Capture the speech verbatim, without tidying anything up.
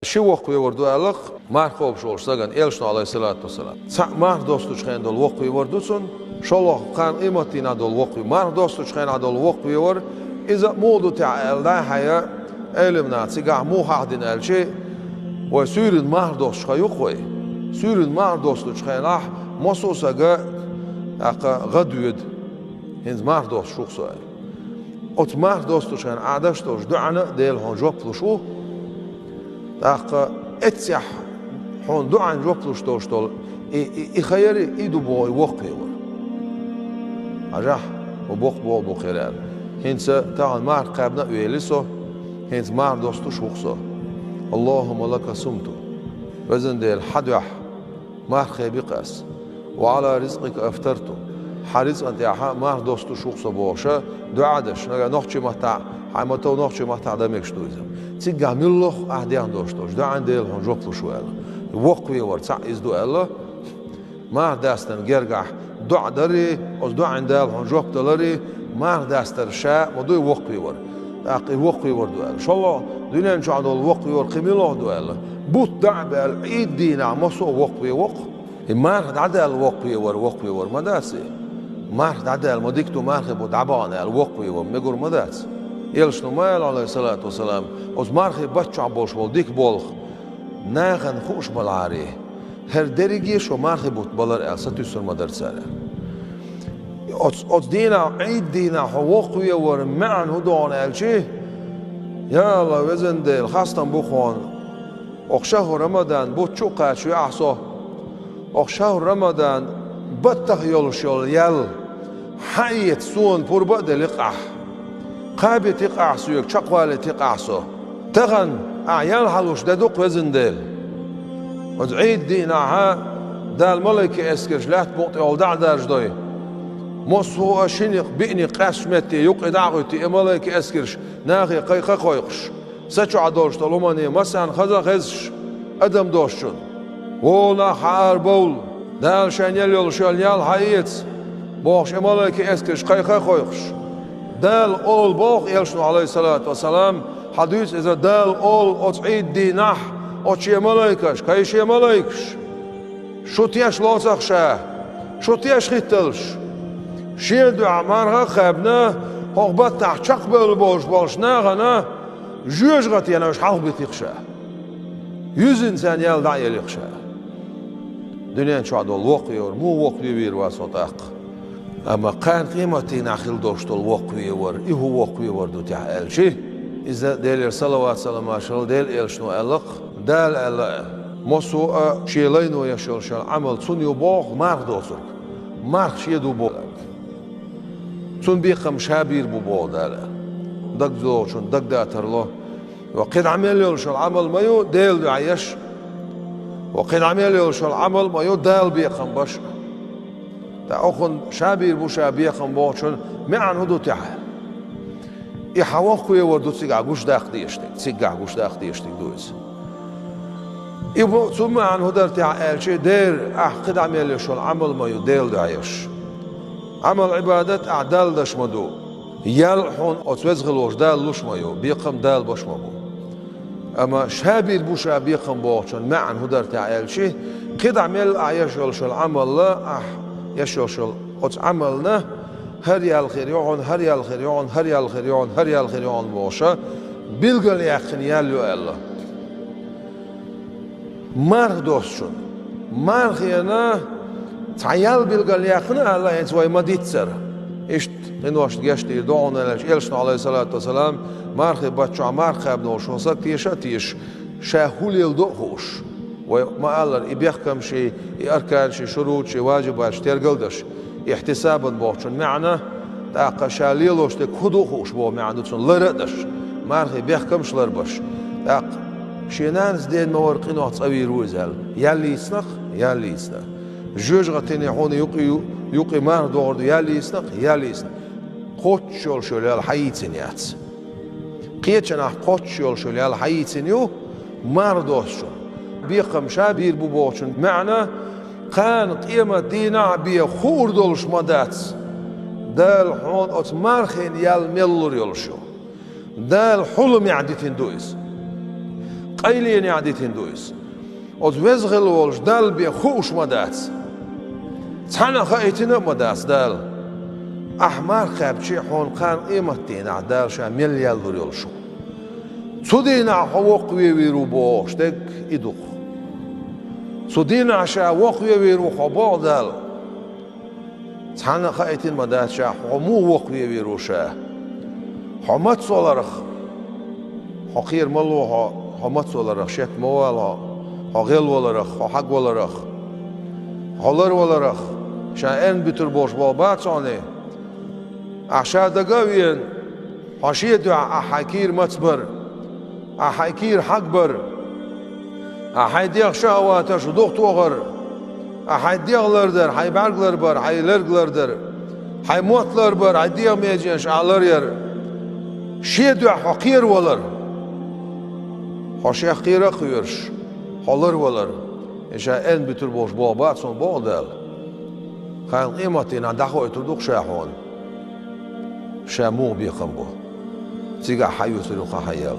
Ши воккхавевар ду аьлла-кх марха кхобуш волчу стагана Элчано, Ӏалайхиссалату вассалам. Цхьаъ марха достучу хенахь долу воккхавевар ду цуьнан, шолгӀа кхана къематдийнахь долу воккхаве-, марха достучу хенахь долу воккхавевар, иза а муха ду техьа аьлла, дӀа-хьа я, Ӏелам наха цигахь муха хьахдина аьлча, вай суьйранна марха достуш хан ю-кх вай. Суьйранна марха достучу хенахь массо а стага, тӀаккха гӀа доьду, хӀинца марха достуш ву-кх со аьлла. Оцу марха достучу хенахь Ӏа деш долчу доӀана а Дела хьуна жоп луш ву. ТӀаккха эццехь хьуна доӀана жоп луш долуш долу и, и, и хан яра, и ду боху и воккхавевар. Хьажахь, хӀун боккха боху бу-кх хӀара аьлла. ХӀинца тахана марха кхаьбна а вели со, хӀинца марха достуш ву-кх со. Аллахумма лака сумту. Везан Дела, хьан дуьхьа марха кхаьби-кх ас. Ва Ӏала ризкъика афтарту. Хьан рицкъан тӀехь марха достуш ву-кх со бохуша, доӀа деш, нагахь нохчийн маттахь, хьайн ма-тов нохчийн маттахь дан мегаш ду иза. Цигахь муьлхха ахь дехна долуш долчу доӀана Дела хьуна жоп луш ву аьлла. Воккхавевар цхьаъ иза ду аьлла, марха дастарна гергахь доӀа дарий, оцу доӀана Дала хьуна жоп даларий, марха дастар ша а ма дуй воккхавевар. ТӀаккха и воккхавевар ду аьлла. ШолгӀа дуьнен чохь долу воккхавевар кхин муьлха ду аьлла. Бутт дӀа а баьлла, Ӏийд дийнахь массо а воккхаве воккху. И марха дӀадаьлла воккхавевар, воккхавевар ма дац и. Марха дӀадаьлла, ма дика ду мархи бутт дӀабахана аьлла, воккхавевар мегар ма дац. Элчано ма аьлла, Ӏалайхиссалату вассалам, оцу мархи бутт чохь болуш болу дика болх нахана хууш балахьарий, хӀара дерриге а шун мархи бутт балар аьлла, сатуьйсур ма дара цара. Оцу, оцу дийнахь, Ӏийд дийнахь хьо воккхавеваран маьӀна хӀун ду хьуна аьлчи, я АллахӀ, везан Дела, хастам бу хьуна, окху шахьру Рамадан бутт чу а кхачаве ахь со. Окху шахьру Рамадан баттах йолуш йолу ял хьаэца суна пурба а делли-кх ахь. Кхаби-кх ахь соьга, чекхвали-кх ахь со. Тахана ахь ял хьалуш де ду-кх, везан Дела. Оцу Ӏийд дийнахьа Дала малайкийн эскарш лаьтта букъа тӀехула дӀа а даржадой, массо а шинниг, биъниг къаьстачу метте юккъе дӀа а гӀуьттий, и малайкийн эскарш нахе кхайкха а кхойкхуш, са чохь долуш долу хӀумане массарна хаза а хезаш, адам доцучунна: «Вон нах, хьан арабовла! Дала шайн ял йолуш йолу ял хьаэца», – бохуш, и малайкийн эскарш кхайкха а кхойкхуш. Дала олу боху Элчано, Ӏалайхиссалату вассалам, хьан дуьйцу иза, Дала олу оцу Ӏийд дийнахь оцу шен малайкаш, кхайн шен малайкаш: «Шу теш лоцу-кх ша, шу теш хӀитталаш. Шен дуьхьа марха а кхаьбна, хӀокху баттахь чекхбевлла болуш болчу нахана жоьжахатенаш хьалхабити-кх ша. Юьззина царна ял дӀа а елли-кх ша». Дуьнен чохь долу воккхавевар муха воккхавевийр вац хьо тӀаккха? Амма кхана къематдийнахь хила долуш долу воккхавевар, и хӀун воккхавевар ду техьа аьлчи, иза Делера салават-саламаш хуьлда, Делан Элчано аьлла-кх, Дала аьлла: «Массо а шен лайно еш йолуш йолу Ӏамал цунна ю боху марха доцург. Марха шен ду боху. Цунна бекхам ша бийр бу боху Дала». ДагадогӀучунна дагадатар ло. Ва кхидӀа мел йолуш йолу Ӏамал ма ю Делан дуьхьа еш. Ва кхидӀа мел йолуш йолу Ӏамал ма ю Дала бекхам беш. Ткъа окхунна ша бийр бу ша бекхам бохучун маьӀна хӀун ду техьа? И хьан воккхавевар ду цигахь гучудаккха дезаш дерг, цигахь гучудаккха дезаш дерг ду иза. И бо-, цу маьӀна хӀун дара техьа аьлчи, дера, ахь кхидӀа мел йолуш йолу Ӏамал ма ю Делан дуьхьа еш. Ӏамал-Ӏибадат ахь Далла деш ма ду. Ял хьуна оцу веза хила волчу Дала луш ма ю, бекхам Дала беш ма бу. Амма ша бийр бу ша бекхам бохучун маьӀна хӀун дара техьа аьлчи, кхидӀа мел ахь еш йолуш йолу Ӏамалла, ахь еш йолуш йолу оцу Ӏамална, хӀара ял хир ю хьуна, хӀара ял хир ю хьуна, хӀара ял хир ю хьуна, хӀара ял хир ю хьуна бохуша, билгалъяьккхина ял ю аьлла. Марха доцучунна. Мархана цхьа ял билгалъяьккхина аьлла, хӀинца вай ма-диццара. Иштта къиношна гечдийр ду хьуна аьлча, Элчано, Ӏалайхиссалату вассалам, мархи баттахь марха кхаьбна волуш волу саг теша а тешаш, ша хӀун леладо а хууш. Вай ма-аллара, и бехкамаши, и арканаши, шуруташи, важибаташи тергал а деш, ихьтисабан бохучун маьӀна, тӀаккха ша лелош дерг хӀун ду а хууш боху маьӀна ду цунна, лар а деш, мархи бехкамаш ларбеш. ТӀаккха шен нанас ден ма вара къинойх цӀа вийр ву иза аьлла. Ял йийцина-кх, ял йийцина. Жоьжахатина хьуна юкъе, юкъе марха догӀур ду, ял йийцина-кх, ял йийцина. Кхоччуш йолуш йолу ял хьан йийцина яц. Кхечанхьа кхоччуш йолуш йолу ял хьан йийцина ю, марха доцучунна. Бекхам ша бийр бу бохучун маьӀна, кхана къематдийнахь бен хуур долуш ма дац Дала хьуна оцу мархина ял мел лур йолуш ю. Дала хьулмехь дитина ду иза. Къайленехь дитина ду иза. Оцу веза хилла волчу Далла бен хууш ма дац. Цхьанна хаийтина а ма дац Дала. Ахьа марха кхаьбча, хьуна кхана къематдийнахь Дала Ша мел яьллур йолуш ву. Цу дийнахь хьо воккхавевийр ву бохуш дерг и ду-кх. Цу дийнахь Ша воккхавевийр ву хьо боху Дала. Цхьанна а хаийтина ма дац Ша, хьо муха воккхавевийр ву Ша. Хьо мацваларх, хьо кхера ма ло хьо, хьо мацваларх, шетта ма вала хьо, хьо гӀелваларх, хьо хьагваларх, хьо ларваларх, Ша эрна буьтур болуш болу бац хьуна. Ахьа Ша дага а веана, хьо Шен дуьхьа ахьа хьайн кийра мацбар, ахьа хьайн кийра хьагбар, ахьа хьайн дегӀ шахӀаваташ духатохар, ахьа хьайн дегӀ лардар, хьайн бӀаьрг ларбар, хьайн лерг лардар, хьайн мотт ларбар, хьайн дегӀан меженаш ахьа ларъяр, Шен дуьхьа хьо кхеравалар, хьо Шех кхера а кхоьруш, хьо ларвалар, и Ша эрна буьтур болуш болу бац хьуна боху Дала. Кхана къематдийнахь дӀахоуьйтур ду-кх Ша хьуна. Ша муха бекхам бу? Цигахь хьан оьцур ю-кх хьан ял?